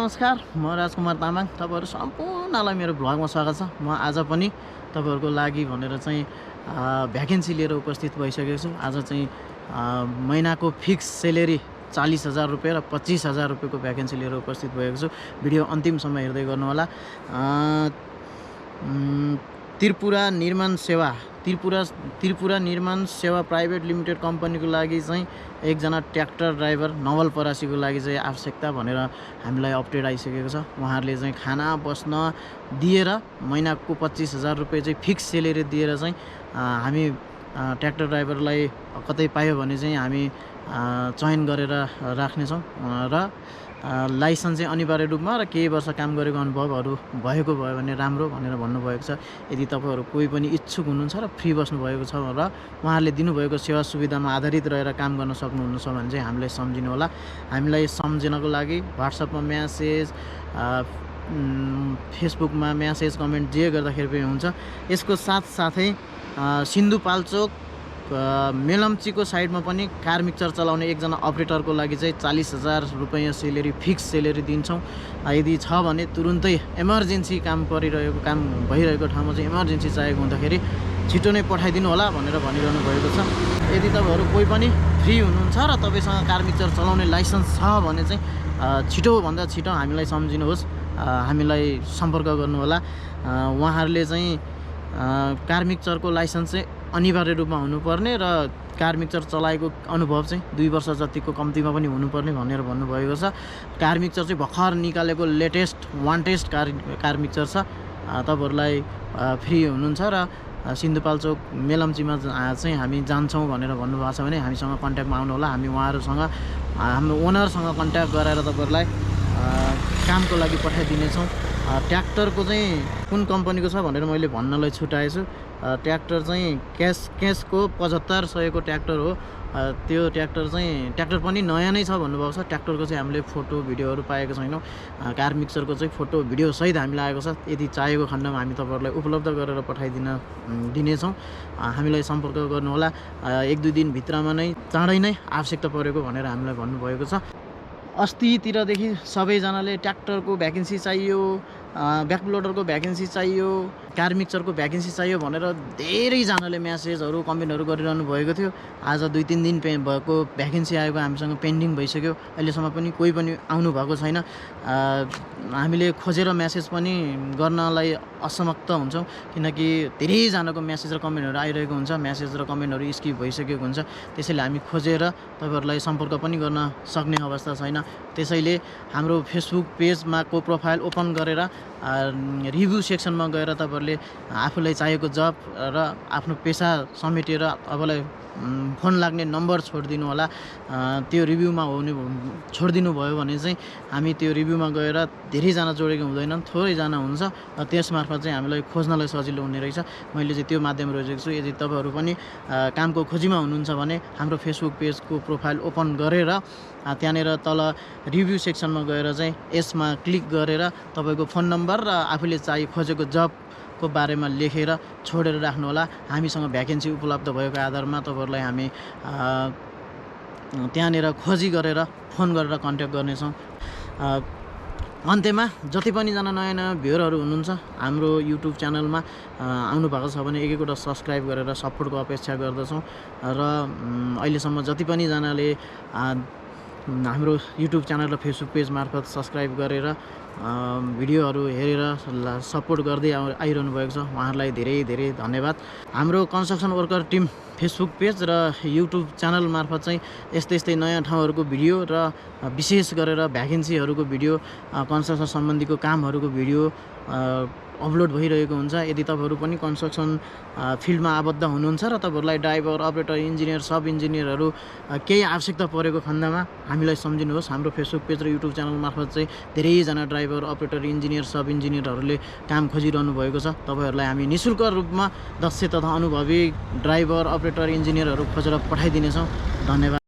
नमस्कार, म राजकुमार तामाङ। तपाईहरु सम्पूर्णलाई मेरो भ्लगमा स्वागत छ। म आज पनि तपाईहरुको लागि भनेर चाहिँ भ्याकेन्सी लिएर उपस्थित भइसकेको छु। आज चाहिँ महिनाको फिक्स सेलेरी 40,000 रुपैयाँ र 25,000 रुपैयाँको भ्याकेन्सी लिएर उपस्थित भएको छु। भिडियो अन्तिमसम्म हेर्दै गर्नु होला। त्रिपुरा निर्माण सेवा प्राइभेट लिमिटेड कम्पनीको लागि चाहिँ एकजना ट्र्याक्टर ड्राइभर नवलपरासीको लागि चाहिँ आवश्यकता भनेर हामीलाई अपडेट आइसकेको छ। उहाँहरूले चाहिँ खाना बस्न दिएर महिनाको 25,000 रुपैयाँ चाहिँ फिक्स सेलेरी दिएर चाहिँ हामी ट्र्याक्टर ड्राइभरलाई कतै पायो भने चाहिँ हामी चयन गरेर राख्नेछौँ र लाइसेन्स चाहिँ अनिवार्य रूपमा र केही वर्ष काम गरेको अनुभवहरू भएको भयो भने राम्रो भनेर भन्नुभएको छ। यदि तपाईहरु कोही पनि इच्छुक हुनुहुन्छ र फ्री बस्नु भएको छ र उहाँहरूले दिनुभएको सेवा सुविधामा आधारित रहेर काम गर्न सक्नुहुनेछ भने चाहिँ हामीलाई सम्झिनु होला। हामीलाई सम्झिनको लागि व्हाट्सएपमा म्यासेज, फेसबुकमा म्यासेज, कमेन्ट जे गर्दाखेरि पनि हुन्छ। यसको साथसाथै सिन्धुपाल्चोक मेलम्चीको साइडमा पनि कार मिक्सर चलाउने एकजना अपरेटरको लागि चाहिँ 40,000 रुपैयाँ सेलेरी फिक्स सेलेरी दिन्छौँ। यदि छ भने तुरुन्तै इमर्जेन्सी काम भइरहेको ठाउँमा चाहिँ इमर्जेन्सी चाहिएको हुँदाखेरि छिटो नै पठाइदिनु होला भनेर भनिरहनु भएको छ। यदि तपाईहरु कोही पनि फ्री हुनुहुन्छ र तपाईसँग कार मिक्सर चलाउने लाइसेन्स छ भने चाहिँ छिटोभन्दा छिटो हामीलाई सम्झिनुहोस्, हामीलाई सम्पर्क गर्नु होला। उहाँहरूले चाहिँ कार मिक्सरको लाइसेन्स चाहिँ अनिवार्य रूपमा हुनुपर्ने र कार मिक्सर चलाएको अनुभव चाहिँ 2 वर्ष जतिको कम्तीमा पनि हुनुपर्ने भनेर भन्नुभएको छ। कार मिक्सर चाहिँ भर्खर निकालेको लेटेस्ट वान्टेस्ट कार मिक्सर छ। तपाईहरुलाई फ्री हुनुहुन्छ र सिन्धुपाल्चोक मेलम्चीमा चाहिँ हामी जान्छौँ भनेर भन्नुभएको छ भने हामीसँग कन्ट्याक्टमा आउनु होला। हामी उहाँहरूसँग हाम्रो ओनरसँग कन्ट्याक्ट गराएर तपाईहरुलाई कामको लागि पठाइदिनेछौँ। ट्र्याक्टरको चाहिँ कुन कम्पनीको छ भनेर मैले भन्नलाई छुटाएछु। ट्र्याक्टर चाहिँ क्यासको 7500 को ट्र्याक्टर हो। त्यो ट्र्याक्टर पनि नयाँ नै छ भन्नुभएको छ। ट्र्याक्टरको चाहिँ हामीले फोटो भिडियोहरू पाएको छैनौँ। कार मिक्सरको चाहिँ फोटो भिडियो सहित हामीलाई आएको छ। यदि चाहेको खण्डमा हामी तपाईहरुलाई उपलब्ध गरेर दिनेछौँ। हामीलाई सम्पर्क गर्नु होला। 1-2 दिन भित्रमा नै चाँडै नै आवश्यकता परेको भनेर हामीलाई भन्नुभएको छ। अस्तितिरदेखि सबैजनाले ट्र्याक्टरको भ्याकेन्सी चाहियो, ब्याकलोडरको भ्याकेन्सी चाहियो, कार मिक्सरको भ्याकेन्सी चाहियो भनेर धेरैजनाले म्यासेजहरू कमेन्टहरू गरिरहनु भएको थियो। आज 2-3 दिन भएको भ्याकेन्सी आएको हामीसँग पेन्डिङ भइसक्यो। अहिलेसम्म पनि कोही पनि आउनु भएको छैन। हामीले खोजेर म्यासेज पनि गर्नलाई असमर्थ हुन्छौँ किनकि धेरैजनाको म्यासेज र कमेन्टहरू आइरहेको हुन्छ। म्यासेज र कमेन्टहरू स्किप भइसकेको हुन्छ। त्यसैले हामी खोजेर तपाईहरुलाई सम्पर्क पनि गर्न सक्ने अवस्था छैन। त्यसैले हाम्रो फेसबुक पेजमा को प्रोफाइल ओपन गरेर रिभ्यू सेक्सनमा गएर तपाईहरुले आफूलाई चाहिएको जब र आफ्नो पेसा समेटेर तपाईँलाई फोन लाग्ने नम्बर छोडिदिनु होला। त्यो रिभ्यूमा छोडिदिनु भयो भने चाहिँ हामी त्यो रिभ्यूमा गएर धेरैजना जोडेको हुँदैनन्, थोरैजना हुन्छ। त्यसमार्फत चाहिँ हामीलाई खोज्नलाई सजिलो हुने रहेछ। मैले चाहिँ त्यो माध्यम रोजेको छु। यदि तपाईहरु पनि कामको खोजीमा हुनुहुन्छ भने हाम्रो फेसबुक पेजको प्रोफाइल ओपन गरेर त्यहाँनिर तल रिभ्यू सेक्सनमा गएर चाहिँ यसमा क्लिक गरेर तपाईको फोन नम्बर र आफूले खोजेको जबको बारेमा लेखेर छोडेर राख्नु होला। हामीसँग भ्याकेन्सी उपलब्ध भएको आधारमा तपाईहरुलाई हामी त्यहाँनिर खोजी गरेर फोन गरेर कन्ट्याक्ट गर्नेछौँ। अन्त्यमा जति पनि जना नयाँ भ्युअरहरू हुनुहुन्छ हाम्रो युट्युब च्यानलमा आउनु भएको छ भने एक-एकवटा सब्स्क्राइब गरेर सपोर्टको अपेक्षा गर्दछौँ र अहिलेसम्म जति पनि जनाले हाम्रो युट्युब च्यानल र फेसबुक पेज मार्फत सब्स्क्राइब गरेर भिडियोहरू हेरेर सपोर्ट गर्दै आइरहनु भएको छ, उहाँहरूलाई धेरै धेरै धन्यवाद। हाम्रो construction worker team Facebook page र युट्युब च्यानल मार्फत चाहिँ यस्तै नयाँ ठाउँहरूको भिडियो र विशेष गरेर भ्याकेन्सीहरूको भिडियो, कन्स्ट्रक्सन सम्बन्धीको कामहरूको भिडियो अपलोड भइरहेको हुन्छ। यदि तपाईहरु पनि कन्स्ट्रक्सन फिल्डमा आबद्ध हुनुहुन्छ र तपाईहरुलाई ड्राइभर, अपरेटर, इन्जिनियर, सब इन्जिनियरहरू केही आवश्यकता परेको खण्डमा हामीलाई सम्झिनुहोस्। हाम्रो फेसबुक पेज र युट्युब च्यानल मार्फत चाहिँ धेरैजना ड्राइभर, अपरेटर, इन्जिनियर, सब इन्जिनियरहरूले काम खोजिरहनु भएको छ। तपाईहरुलाई हामी निशुल्क रूपमा दक्ष तथा अनुभवी ड्राइभर, अपरेटर, इन्जिनियरहरू खोजेर पठाइदिनेछौँ। धन्यवाद।